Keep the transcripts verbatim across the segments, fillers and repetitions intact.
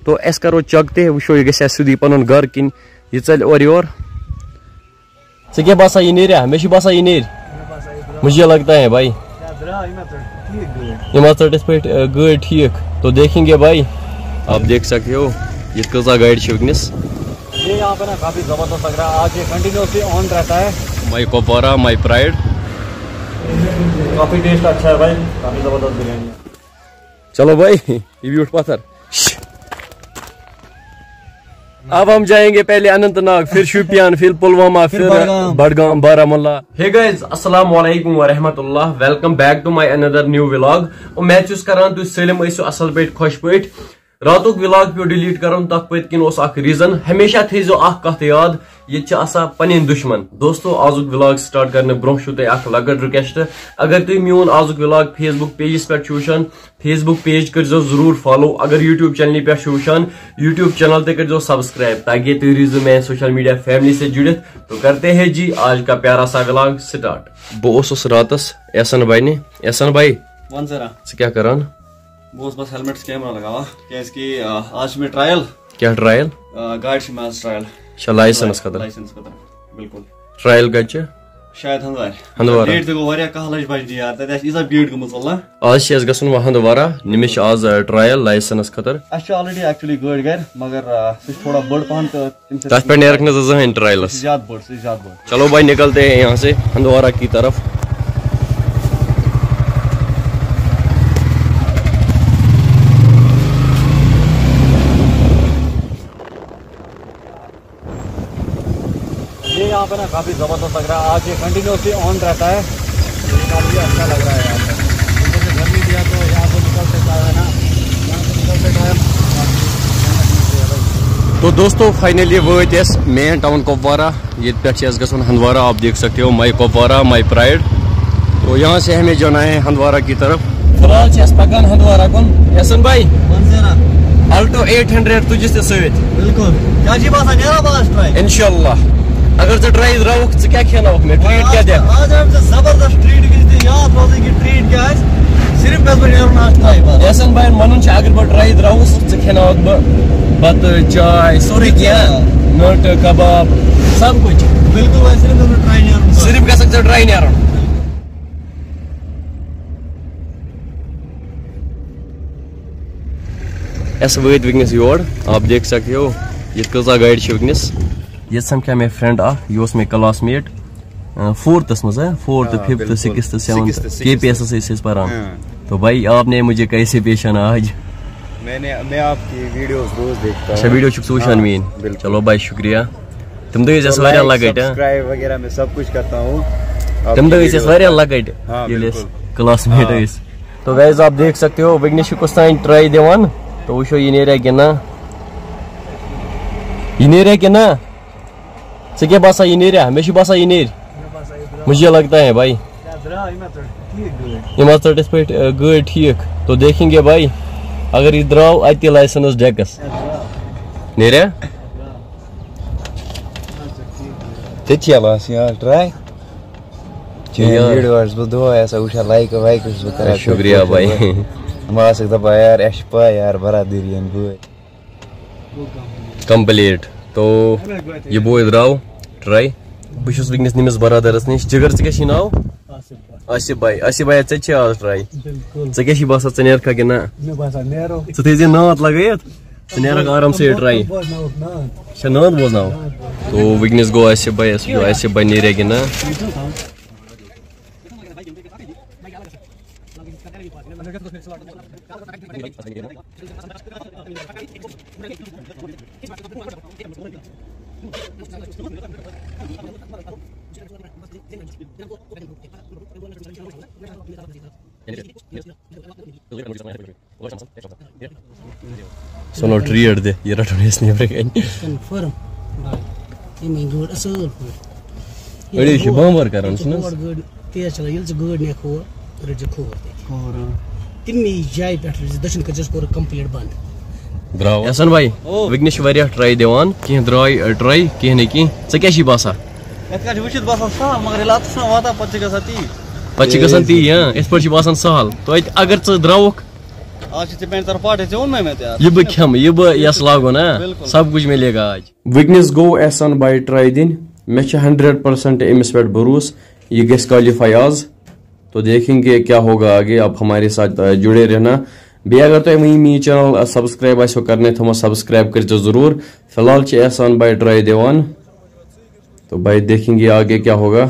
تو أسۍ کرو چیک تہِ، وٕچھو یہِ گژھِ اَسہِ سیوٚدُے پنُن گرٕ کِنۍ یہِ ژَلہِ اورٕ یور۔ ژےٚ کیٛاہ باسان، یہِ نیریا؟ مےٚ چھُ باسان یہِ نیرِ۔ مجھے لگتا ہے بھائی۔ یِم حظ ژٔٹ یِتھ پٲٹھۍ، آ، گٲڑۍ ٹھیٖک۔ تو دیکھیں گے بھائی۔ آپ دیکھ سکتے ہو، یہِ کۭژاہ گاڑِ چھِ وٕنکیٚنَس۔ یہ یہاں پہ نا کافی زبردست لگ رہا ہے، آج یہ کنٹینیوسلی آن رہتا ہے۔ My Kupwara, my pride۔ Coffee test اچھا ہے بھائی، کافی زبردست بریانی ہے۔ چلو بھائی، یہ بیوٹھ پتھر۔ اب ہم جائیں گے پہلے اننت ناگ، پھر شوپیان، پھر پلوامہ، پھر پھر بڈگام۔ بڈگام، بارہ مولہ۔ Hey guys، السلام علیکم ورحمۃ اللہ، welcome back to my another new vlog۔ امید چھُس کران تُہۍ سٲلِم ٲسِو اصل پٲٹھۍ، خۄش پٲٹھۍ۔ راتُک ولاگ پیوٚو ڈیلیٹ کرُن، تَتھ پٔتۍ کِنۍ اوس اکھ ریزن۔ ہمیشہ تھٲیزیو اکھ کتھ یاد، ییٚتہِ چھِ آسان پنٕنۍ دُشمن۔ دوستو، آزُک ولاگ سٹارٹ کرنہٕ برونٛہہ چھُو تۄہہِ اکھ لۄکٕٹ ریکویسٹ، اگر تُہۍ میون آزُک ولاگ Facebook پیجس پٮ۪ٹھ چھِو وٕچھان، Facebook پیج کٔرزیو ضروٗر فالو۔ اگر YouTube چینلہِ پٮ۪ٹھ چھِو وٕچھان، YouTube چینل تہِ کٔرزیو سبسکرائب، تاکہ تُہۍ روٗزِو میانہِ سوشل میڈیا فیملی سۭتۍ جُڑِتھ۔ تو کرتے ہیں جی آج کا پیارا سا ولاگ سٹارٹ۔ بہٕ اوسُس راتس احسن بھائی نہِ، احسن بھائی، وَن ذرا۔ ژٕ کیٛاہ کران؟ بہٕ اوسُس بس ہیلمٹس کیمرہ لگاوان، کیازِ کہِ، آ، آز چھِ مےٚ ٹرایل۔ کیٛاہ ٹرایل؟ آ، گاڑِ چھِ مےٚ آز ٹرایل۔ اچھا، لائسنس خٲطرٕ؟ لائسنس خٲطرٕ، بِلکُل۔ ٹرایل کتہِ چھِ؟ شاید ہندوارِ۔ ہندوارہ۔ ڈیٹ تہِ گوٚو واریاہ کاہ لچھ بجہِ یار، تتہِ آسہِ ییٖژاہ بیٖڈ گٔمٕژ، واللہ۔ آز چھِ اَسہِ گژھُن وۄنۍ ہندوارہ، نِمِتھ چھِ آز، آ، ٹرایل لائسنس خٲطرٕ۔ اَسہِ چھِ already actually گٲڑۍ گرِ، مگر، آ، سُہ چھِ تھوڑا بٔڑ پہن تہٕ تَتھ پٮ۪ٹھ نیرَکھ نہٕ ژٕ زٕہٕنۍ ٹرٛایلَس۔ زیادٕ بٔڑ، سُہ چھِ زیادٕ بٔڑ۔ چلو بھائی، نکلتے ہیں یہاں سے ہندوارہ کی طرف۔ یہ یہاں پہ نا کافی زبردست لگ رہا ہے، آج یہ کنٹینیوسلی آن رہتا ہے، یہ کافی اچھا لگ رہا ہے یہاں پہ۔ اوپر سے گرمی بھی ہے تو یہاں سے نکلتے ٹائم ہے نا، یہاں سے نکلتے ٹائم تو دوستو، فائنلی وٲتۍ أسۍ مین ٹاؤن کپوارہ۔ ییٚتہِ پٮ۪ٹھ چھِ اَسہِ گژھُن ہندوارہ، آپ دیکھ سکتے ہو، مائی کپوارہ، مائی پرائڈ۔ تو یہاں سے ہمیں جانا ہے ہندوارہ کی طرف۔ فی الحال چھِ أسۍ پکان ہندوارہ کُن۔ احسن بھائی، منظرہ۔ الٹو ایٹ ہنڈریڈ تُجِس تہِ سۭتۍ۔ بِلکُل۔ کیٛاہ چھِ باسان، نیرا بہٕ آز ٹراے؟ انشاءاللہ۔ اگر ژٕ ٹراے درٛاوُکھ، ژٕ کیٛاہ کھیٛاوناوکھ مےٚ؟ ٹریٹ کیٛاہ دِکھ؟ آز آسہِ زبردست ٹریٹ، یہِ گژھِ ژےٚ یاد روزٕنۍ کہِ ٹریٹ کیٛاہ آسہِ۔ صرف گژھِ بہٕ نیرُن آز ٹراے بس۔ احسن بھاین ونُن چھُ، اگر بہٕ ٹراے درٛاوُس، ژٕ کھیٛاوناوکھ بہٕ بتہٕ، چاے، سورُے کینٛہہ، نٔٹہٕ، کباب، سب کچھ۔ بِلکُل، وۄنۍ صرف گژھِ مےٚ ٹراے نیرُن بس۔ صرف گژھکھ ژےٚ ٹراے نیرُن۔ اَسہِ وٲتۍ وٕنکیٚنَس یور، آپ دیکھ سکتے ہو، ییٚتہِ کۭژاہ گاڑِ چھِ وٕنکیٚنَس۔ ییٚتہِ سَمکھیٛاو مےٚ فرٛٮ۪نٛڈ اَکھ، یہِ اوس مےٚ کلاس میٹ، فورتھَس منٛز، ہا، فورتھ، آ، فِفتھ، بِلکُل۔ سِکِستھ، سٮ۪وَنتھٕ، سِکِستھ، کے پی ایسَس ٲسۍ أسۍ پَران۔ ہاں۔ تو بھائی، آپ نے مجھے کیسے پیش آنا آج؟ میں نے، میں آپ کی ویڈیوز روز دیکھتا ہوں۔ اچھا، ویڈیو چھُکھ ژٕ وٕچھان ہاں، میٛٲنۍ؟ بِلکُل۔ چلو بھائی، شُکریہ۔ تِم دۄہ ٲسۍ تو اَسہِ واریاہ لائک، لۄکٕٹۍ، ہاں؟ سبسکرائب وغیرہ میں سب کچھ کرتا ہوں۔ آپ تِم کی دۄہ ٲسۍ أسۍ ویڈیوز واریاہ کا۔ لۄکٕٹۍ، ہاں، ییٚلہِ أسۍ بِلکُل۔ کلاس میٹ ہاں۔ ٲسۍ۔ تو گائز، آپ دیکھ سکتے ہو، وٕنکیٚنَس چھُ کُس تام ٹراے دِوان۔ تو وٕچھو، یہِ نیریا کِنہٕ نہ؟ یہِ نیریا کِنہٕ نہ؟ ژےٚ کیٛاہ باسان، یہِ نیریا؟ مےٚ چھُ باسان، یہِ نیرِ۔ مجھے لگتا ہے بھائی۔ یِم حظ ژٔٹ یِتھ پٲٹھۍ، آ، گٲڑۍ ٹھیٖک۔ تو دیکھیں گے بھائی، اگر یہِ درٛاو اَتہِ لائسنس ڈیکس۔ نیریا؟ تیٚتھی حظ آسہٕ یار ٹراے۔ چٲنۍ یار۔ ویڈیو حظ چھُس بہٕ دۄہے آسان وٕچھان، لایکہٕ وایکہٕ چھُس بہٕ کران۔ شُکریہ بھائی۔ بہٕ آسَکھ دَپان یار، اَسہِ چھِ پَے یار، برادٔری ہٕنٛدۍ بٲے۔ کمپلیٹ۔ تو یہِ بوے درٛاو ٹراے۔ بہٕ چھُس وٕنکیٚنَس نٔمِس برادرَس نِش۔ جِگر، ژٕ کیٛاہ چھُے ناو؟ آصف بھائی۔ آصف بھائی، آصف بھائی، ژےٚ تہِ چھےٚ آز ٹراے؟ بِلکُل۔ ژےٚ کیٛاہ چھُے باسان، ژٕ نیرکھا کِنہٕ نہ؟ مےٚ باسان نیرو۔ ژٕ تھٲیزِ ناتھ لگٲیِتھ۔ ژٕ نیرکھ آرام سے ٹراے۔ بوزناوُکھ ناتھ۔ اچھا، ناتھ بوزناو۔ ناتھ بوزناو۔ تو وٕنکیٚنَس گوٚو آصف بھائی، آصف بھائی، آصف بھائی نیریا کِنہٕ نہ؟ سُہ نو ٹریٹ دِ، یہِ رَٹو نہٕ أسۍ نیٚبرٕ کَنہِ۔ کنفرم۔ یِم گٲڑۍ اَصٕل پٲٹھۍ۔ أڑۍ چھِ بامبر کران، چھِنہٕ حظ؟ گٲڑۍ تیز چلاوان، ییٚلہِ ژٕ گٲڑۍ نِکھ ہور، رٔٹۍ زِ کھووُر تہِ۔ کھووُر، آ۔ تَمی جایہِ پٮ۪ٹھ رٔٹۍ زِ دٔچھُن کٔرۍ زِس کورُک کمپلیٖٹ بنٛد۔ درٛاو۔ احسن بھائی، او۔ وٕنکیٚنَس چھِ واریاہ ٹراے دِوان، کینٛہہ درٛاے، ٹراے، کینٛہہ نہٕ کینٛہہ۔ ژےٚ کیٛاہ چھُے باسان؟ یَتھ کَتھ چھِ وٕچھِتھ باسان سہل، مگر ییٚلہِ اَتَس چھُنہ واتان، پَتہٕ چھِ گژھان تی۔ پَتہٕ چھِ گژھان تی، ہاں، یِتھ پٲٹھۍ چھِ باسان سہل۔ توتہِ اگر ژٕ درٛاوُکھ، آز چھِ ژےٚ پینٹ طرف پاٹھے، ژےٚ ووٚنمَے مےٚ تہِ آز۔ یہِ بہٕ کھٮ۪مہٕ، یہِ بہٕ یَس لاگُن، ہا؟ بِلکُل۔ سب کچھ مِلے گا آج۔ وٕنکیٚنَس گوٚو احسان بھائی ٹراے دِنۍ۔ مےٚ چھِ ہنڈریڈ پٔرسنٹ أمِس پٮ۪ٹھ بروسہٕ۔ یہِ گژھِ کالِفاے آز۔ تو دیکھیں گے کیا ہوگا آگے، آپ ہمارے ساتھ، آ، جڑے رہنا۔ بیٚیہِ اگر تۄہہِ وٕنہِ میٛٲنۍ چینل، آ، سبسکرایب آسیو کرنَے تھوٚمُت، سبسکرایب کٔرۍزیو ضروٗر۔ فی الحال چھِ احسان بھائی ٹراے دِوان۔ تو بھائی دیکھیں گے آگے کیا ہوگا۔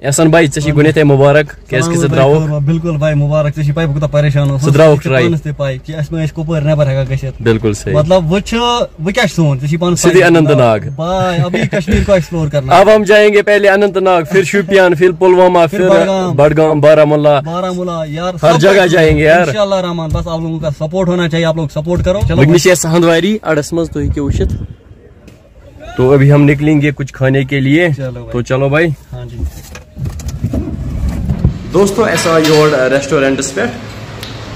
احسان بھائی، ژےٚ چھی گۄڈٕنیتھے مبارک، کیازِ کہِ ژٕ السلام علیکم دراوُکھ۔ ورحمتہ اللہ۔ بِلکُل بھائی، مبارک۔ ژےٚ چھی پاے بہٕ کوٗتاہ پریشان اوسُس۔ ژٕ دراوُکھ ژےٚ چھے ٹراے۔ پانس تہِ پاے کہِ أسۍ ما ٲسۍ کپٲرۍ نٮ۪بر ہٮ۪کان گٔژھِتھ۔ بِلکُل صحیح۔ مطلب، وۄنۍ چھُ، وۄنۍ کیٛاہ چھُ سون؟ ژےٚ چھی پانس سیدھے پاے۔ اننت ناگ۔ بھائی، ابھی کشمیر کو ایکسپلور کرنا ہے۔ اب ہم جائیں گے پہلے اننت ناگ، پھر شوپیان، پھر پلوامہ، پھر پھر بڈگام۔ بڈگام، بارہ ملا۔ بارہ ملا، یار، ہر سب جگہ کشمیر۔ جائیں گے یار۔ انشاءاللہ الرحمن، بس آپ لوگوں کا سپورٹ ہونا چاہیے، آپ لوگ سپورٹ کرو۔ چلو وٕنکیٚنَس چھِ اَسہِ ہنٛدواری اَڈَس منٛز، تُہۍ ہیٚکِو وٕچھِتھ۔ تو ابھی ہم نکلیں گے کچھ کھانے کے لیے۔ چلو بھائی۔ تو چلو بھائی۔ ہاں جی۔ دوستو، اَسہِ آو یور ریسٹورنٹس پٮ۪ٹھ۔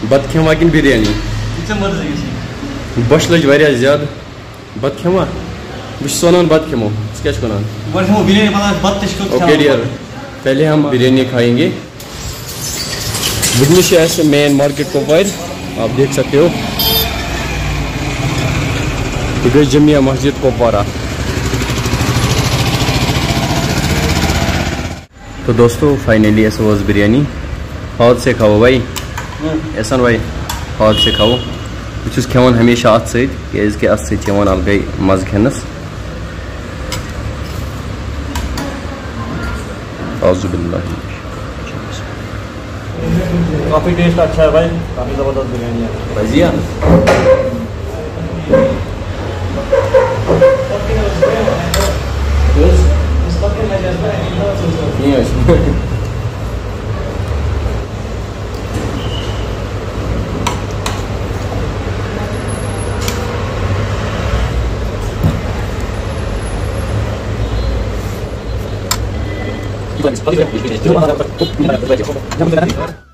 بتہٕ کھٮ۪موا کِنہٕ بریانی؟ یہِ ژےٚ مرضی چھِ۔ بۄچھِ لٔج واریاہ زیادٕ۔ بتہٕ کھٮ۪موا؟ بہٕ چھُس وَنان بتہٕ کھٮ۪مو۔ ژٕ کیٛاہ چھُکھ وَنان؟ گۄڈٕ کھٮ۪مو بریانی، پتہٕ بتہٕ تہِ چھُ کھیوٚن۔ اوکے ڈیئر، پہلے ہم بریانی کھائیں گے۔ وٕنکیٚنَس چھِ اَسہِ مین مارکیٹ کۄپوارِ، آپ دیکھ سکتے ہو۔ یہ گئی جمعہ مسجد کپوارہ۔ تو دوستو، فائنلی اَسہِ وٲژ بریانی۔ ہاتھ سے کھاؤ بھائی۔ احسان بھائی، ہاتھ سے کھاؤ۔ بہٕ چھُس کھٮ۪وان ہمیشہ اَتھ سۭتۍ، کیٛازِکہِ اَتھ سۭتۍ چھِ یِوان الگٕے مَزٕ کھٮ۪نَس۔ اعوذ باللہ۔ کافی ٹیسٹ اچھا ہے بھائی، کافی زبردست بریانی ہے۔ بھجیا۔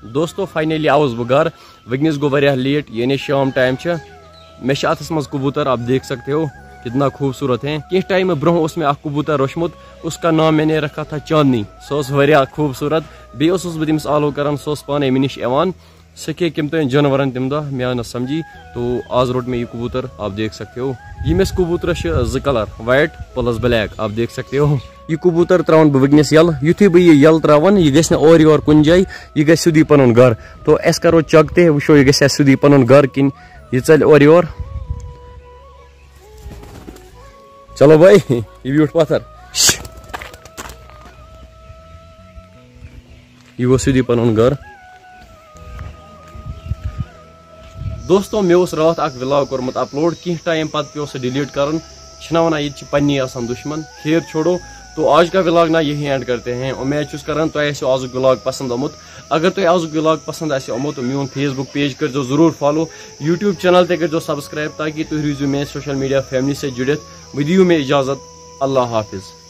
دوستو، فائنلی آوُس بہٕ گَرٕ۔ وٕنکیٚنَس گوٚو واریاہ لیٹ، یعنی شام ٹائم چھِ۔ مےٚ چھِ اَتھَس منٛز کبوتر، آپ دیکھ سکتے ہو کتنا خوبصورت ہے۔ کینٛہہ ٹائمہٕ برونٛہہ اوس مےٚ اَکھ کبوتر روٚچھمُت، اس کا نام میں نے رکھا تھا چاندنی۔ سُہ اوس واریاہ خوبصورت۔ بیٚیہِ اوسُس بہٕ تٔمِس آلو کران، سُہ اوس پانَے مےٚ نِش یِوان۔ سُہ کھے کٔمۍ تام جانورن تَمہِ دۄہ، مےٚ آو نہٕ سمجھی۔ تو آز روٚٹ مےٚ یہِ کبوتر، آپ دیکھ سکتے ہو۔ ییٚمِس کبوترس چھِ زٕ colour، white plus black، آپ دیکھ سکتے ہو۔ یہِ کبوتر تراوَن بہٕ وٕنکیٚنَس یَلہٕ۔ یُتھُے بہٕ یہِ یَلہٕ تراوَن، یہِ گژھِ نہٕ اورٕ یور کُنہِ جایہِ، یہِ گژھِ سیوٚدُے پَنُن گَرٕ۔ تو أسۍ کَرو check تہِ، وٕچھو یہِ گژھِ اَسہِ سیوٚدُے پَنُن گَرٕ کِنہٕ یہِ ژَلہِ اورٕ یور۔ چلو بھائی، یہِ بیوٗٹھ پَتھر۔ یہِ گوٚو سیوٚدُے پَنُن گَرٕ۔ دوستو، مےٚ اوس راتھ اکھ vlog کوٚرمُت upload، کینٛہہ ٹائم پتہٕ پیوٚو سُہ delete کرُن۔ چھِنہ وَنان، ییٚتہِ چھِ پننی آسان دُشمن۔ خیر چھوڑو، تو آج کا vlog نا یہی end کرتے ہیں۔ اُمید چھُس کران تۄہہِ آسیو آزُک vlog پسند آمُت۔ اگر تۄہہِ آزُک vlog پسند آسہِ آمُت، میون Facebook page کٔرۍزیو ضروٗر follow، YouTube channel تہِ کٔرۍزیو subscribe، تاکہِ تُہۍ روٗزِو میانہِ social media family سۭتۍ جُڑِتھ۔ وۄنۍ دِیِو مےٚ اجازت، اللہ حافظ۔